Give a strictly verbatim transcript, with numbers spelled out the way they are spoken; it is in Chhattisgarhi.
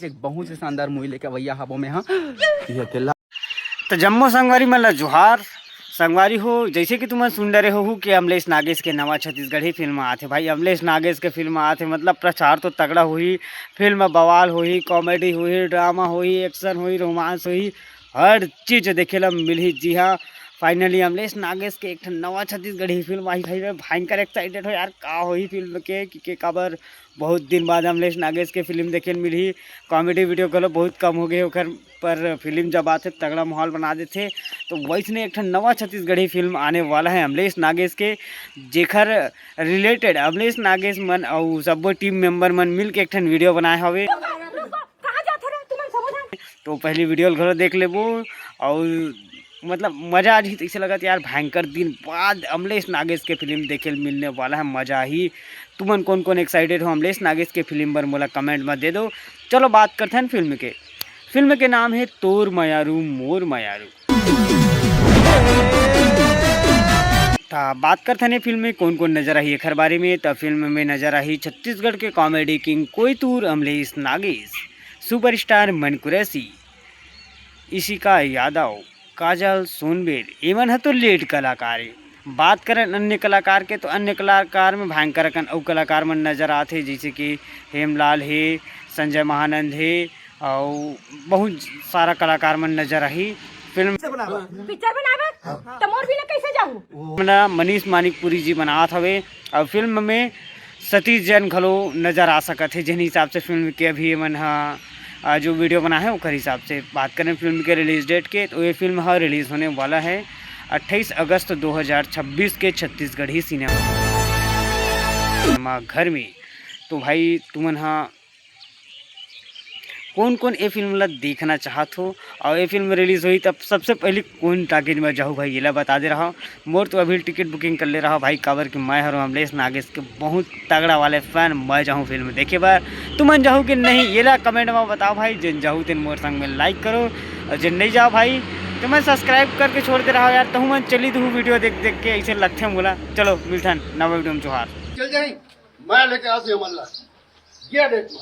एक बहुत ही शानदार मूवी लेके भैया हाबो में हाँ। ये अकेला तो जम्मो संगवारी मन ला जोहार। संगवारी हो, जैसे कि तुमन सुन डरे हो कि अमलेश नागेश के नवा छत्तीसगढ़ी फिल्म आथे। भाई, अमलेश नागेश के फिल्म आथे, मतलब प्रचार तो तगड़ा होही। फिल्म बवाल होही, कॉमेडी होही, ड्रामा होही, एक्शन होही, रोमांस होही, हर चीज देखे ला मिलही। जी हाँ, फाइनली अमलेश नागेश के एक ठन नवा छत्तीसगढ़ी फिल्म आही। भाई, मैं भयंकर एक्साइटेड हो यार, का होही फिल्म के कि के काबर बहुत दिन बाद अमलेश नागेश के फिल्म देखे ल मिलही। कॉमेडी वीडियो घलो बहुत कम हो गए ओकर, पर फिल्म जब आथे तगड़ा माहौल बना देथे। तो वैसने एक ठन नवा छत्तीसगढ़ी फिल्म आने वाला है अमलेश नागेश के, जेखर रिलेटेड अमलेश नागेश मन अउ सब्बो टीम मेंबर मन मिल के एक ठन वीडियो बनाए हवे। कहाँ जात हरे तुमन सबो झन? तो पहली वीडियो ल घलो देख लेबो। और मतलब मजा आ जही। तैसे लगत यार, भयंकर दिन बाद अमलेश नागेश के फिल्म देखे ल मिलने वाला है, मजा ही। तुमन कौन कौन एक्साइटेड हो अमलेश नागेश के फिल्म बर, मोला कमेंट में दे दो। चलो बात करथन फिल्म के। फिल्म के नाम है तोर मयारू मोर मयारू। ता बात करथन ये फिल्म में कौन कौन नजर आही एखर बारे में। त फिल्म में नजर आही छत्तीसगढ़ के comedy king Koitur Amlesh Nagesh, superstar मन कुरैशी, इशिका यादव, काजल सोनबेर, एमन ह तो लीड कलाकार ए। बात करन अन्य कलाकार के, तो अन्य कलाकार में भयंकर अकन अउ कलाकार मन नजर आथे, जैसे कि हेमलाल हे, संजय महानंद हे, अउ बहुत सारा कलाकार मन नजर आही। फिल्म पिक्चर बनावे त मोर बिना कैसे जाहू? हमला मनीष मानिकपुरी जी बनात हवे। अउ फिल्म में सतीश जैन घलो नजर आ सकत हे, जिन हिसाब से फिल्म के अभी एमन ह, आ, जो वीडियो बना है ओकर हिसाब से बात करें फिल्म के रिलीज डेट के, तो ये फिल्म ह रिलीज होने वाला है अट्ठाईस अगस्त दो हज़ार छब्बीस के छत्तीसगढ़ी सिनेमा घर में। तो भाई तुमन ह कौन कौन ये फिल्म ला देखना चाहत हो और ये फिल्म रिलीज होही तब सबसे पहले कौन टाकीज में जाहू भाई, येला बता दे रहा। मोर तो अभी टिकट बुकिंग कर ले रहा भाई, काबर कि मैं हरो अमलेश नागेश के बहुत तगड़ा वाले फैन। मैं जाहूँ फिल्म देखे बर, तुमन जाहू कि नहीं, येला कमेंट में बताओ भाई। जिन जाहू तेन मोर संग में लाइक करो और जिन नहीं जाओ भाई, तो मैं सब्सक्राइब करके छोड़ दे रहा यार। तहु मन चली दू वीडियो देख देख के ऐसे लगथे मोला। चलो मिलथन नवा वीडियो में, जोहार। चल जाई, मैं लेके आ सी मल्ला। ये देख लो।